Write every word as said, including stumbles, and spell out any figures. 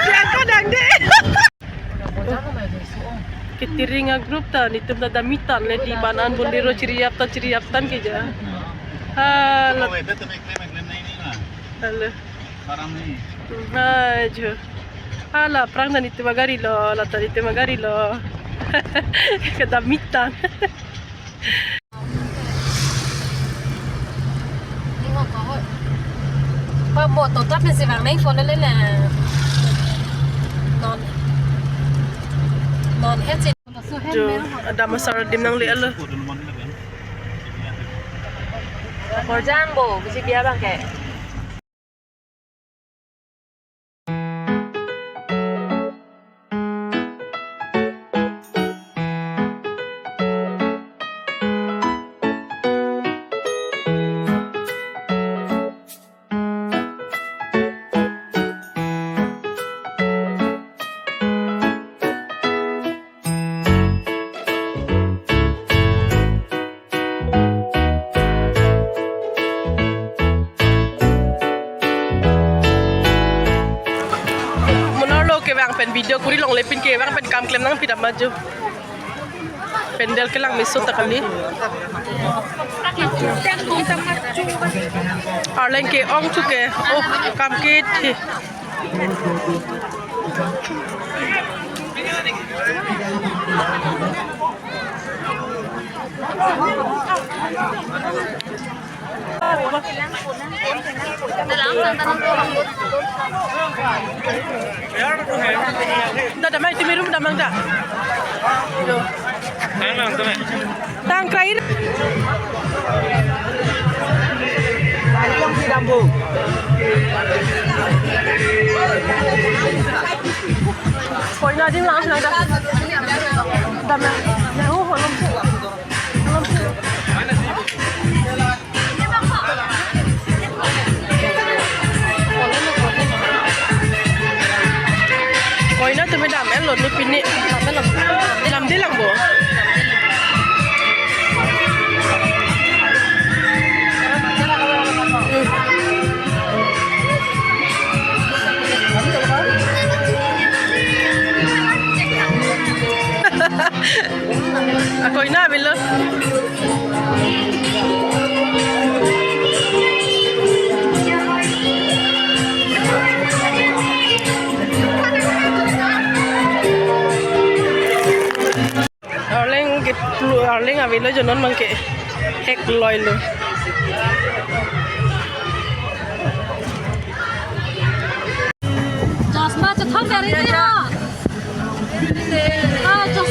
Dia kadang deh. Ketiring a-group ta, netum ta damitan le di ban an Bolero chiriyap tan, chiriyap tan keja. Hala. Halo. Hai jo. Hala, aphrang ta netum agari lo, la ta netum agari lo. Kedamitan. Ning ko ko. Pa mo to tap ni si vang nai phone le le. Non. Non het si. Jo, adam asar adim nangle-lo. Korjang bo, bisi biar bang ke. Monarlo kevang pen video kuri longle, pin kevang pen kam klem nangpi dam ma jo. Pandal kelang meso ta kali. Arleng ke-ong thu ke. Oh, kam ke thi. Da, damai tumi rum damang da. Tang krai. Koina ding lang lang da. Damai. Na ho ho lom. Koina tumi dam-et lo ni pini. Dam di lang bo. Akoina avelo. Arleng ke plu, arleng avelo jo non abang ke hek loi lo. Chosma chethon dari ya. Ah, chosma.